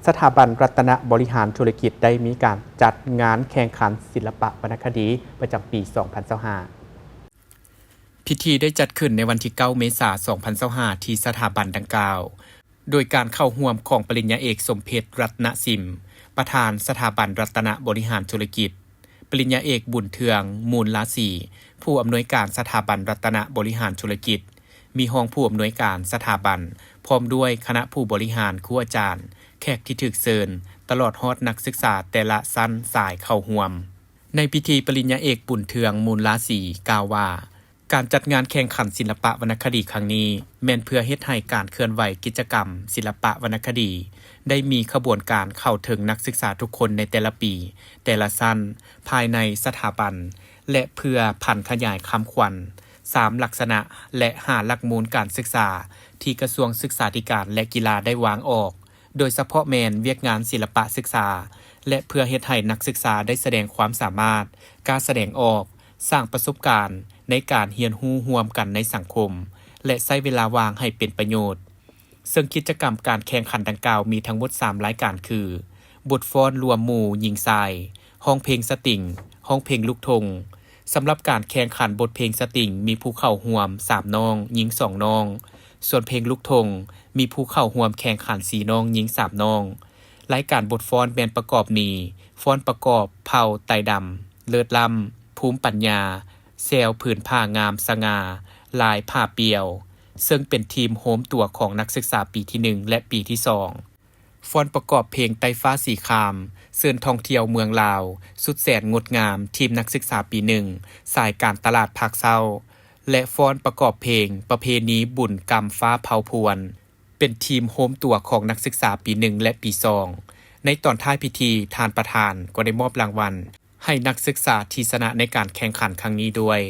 ສະຖາບັນລັດຕະນະບໍລິຫານທຸລະກິດ ໄດ້ມີການຈັດງານແຂ່ງຂັນສິລະປະວັນນະຄະດີ ປະຈຳປີສອງພັນຊາວຫ້າ. ພິທີໄດ້ຈັດຂຶ້ນໃນວັນທີເກົ້າ ເມສາ ສອງພັນຊາວຫ້າ ທີ່ສະຖາບັນດັ່ງກ່າວ, ໂດຍການເຂົ້າຮ່ວມຂອງປະລິນຍາເອກ ສົມເພັດ ລັດນະສິມ ປະທານສະຖາບັນລັດຕະນະບໍລິຫານທຸລະກິດ, ປະລິນຍາເອກ ບຸນເທືອງ ມູນລາສີ ຜູ້ອຳນວຍການສະຖາບັນລັດຕະນະບໍລິຫານທຸລະກິດ, ມີຮອງຜູ້ອຳນວຍການສະຖາບັນ ພ້ອມດ້ວຍຄະນະຜູ້ບໍລິຫານ, ຄູອາຈານ, ແຂກທີ່ຖືກເຊີນ, ຕະຫຼອດຮອດນັກສຶກສາແຕ່ລະຊັ້ນສາຍເຂົ້າຮ່ວມ. ໃນພິທີ, ປະລິນຍາເອກ ບຸນເທືອງ ມູນລາສີ ກ່າວວ່າ, ການຈັດງານແຂ່ງຂັນສິລະປະວັນນະຄະດີຄັ້ງນີ້ ແມ່ນເພື່ອເຮັດໃຫ້ການເຄື່ອນໄຫວກິດຈະກຳສິລະປະວັນນະຄະດີ ໄດ້ມີຂະບວນການເຂົ້າເຖິງນັກສຶກສາທຸກຄົນໃນແຕ່ລະປີ, ແຕ່ລະຊັ້ນ, ພາຍໃນສະຖາບັນ ແລະ ເພື່ອຜັນຂະຫຍາຍຄຳຂວັນ ສາມລັກສະນະ ແລະ ຫ້າຫຼັກມູນການສຶກສາ ທີ່ກະຊວງສຶກສາທິການ ແລະ ກິລາໄດ້ວາງອອກ, ໂດຍສະເພາະແມ່ນວຽກງານສິລະປະສຶກສາ ແລະ ເພື່ອເຮັດໃຫ້ນັກສຶກສາໄດ້ສະແດງຄວາມສາມາດ, ກ້າສະແດງອອກ, ສ້າງປະສົບການໃນການຮຽນຮູ້ຮ່ວມກັນໃນສັງຄົມ ແລະ ໃຊ້ເວລາວ່າງໃຫ້ເປັນປະໂຫຍດ. ເຊິ່ງກິດຈະກຳການແຂ່ງຂັນດັ່ງກ່າວມີທັງໝົດສາມລາຍການຄື ບົດຟ້ອນລວມໝູ່ຍິງຊາຍ, ຮ້ອງເພງສະຕິງ, ຮ້ອງເພງລູກທົ່ງ. ສຳລັບການແຂ່ງຂັນບົດເພງສະຕິງ ມີຜູ້ເຂົ້າຮ່ວມສາມນ້ອງ, ຍິງສອງນ້ອງ, ສ່ວນເພງລູກທົ່ງ ມີຜູ້ເຂົ້າຮ່ວມແຂ່ງຂັນສີ່ນ້ອງ, ຍິງສາມນ້ອງ. ລາຍການບົດຟ້ອນແມ່ນປະກອບມີ ຟ້ອນປະກອບເຜົ່າໄຕດຳ, ເລີດລ້ຳ, ພູມປັນຍາ, ແຊວຜືນຜ້າງາມສະຫງ່າ, ລາຍຜ້າປ່ຽວ, ເຊິ່ງເປັນທີມໂຮມຕົວຂອງນັກສຶກສາປີທີໜຶ່ງ ແລະ ປີທີສອງ. ຟ້ອນປະກອບເພງໃຕ້ຟ້າສີຄາມ, ເຊີນທ່ອງທ່ຽວເມືອງລາວ, ສຸດແສນງົດງາມ, ທີມນັກສຶກສາປີໜຶ່ງ, ສາຍການຕະຫຼາດພາກເຊົ້າ ແລະ ຟ້ອນປະກອບເພງປະເພນີບຸນກຳຟ້າເຜົ່າພວນ, ເປັນທີມໂຮມຕົວຂອງນັກສຶກສາປີໜຶ່ງ ແລະ ປີສອງ. ໃນຕອນທ້າຍພິທີ, ທ່ານປະທານກໍໄດ້ມອບລາງວັນໃຫ້ນັກສຶກສາທີ່ຊະນະໃນການແຂ່ງຂັນຄັ້ງນີ້ດ້ວຍ.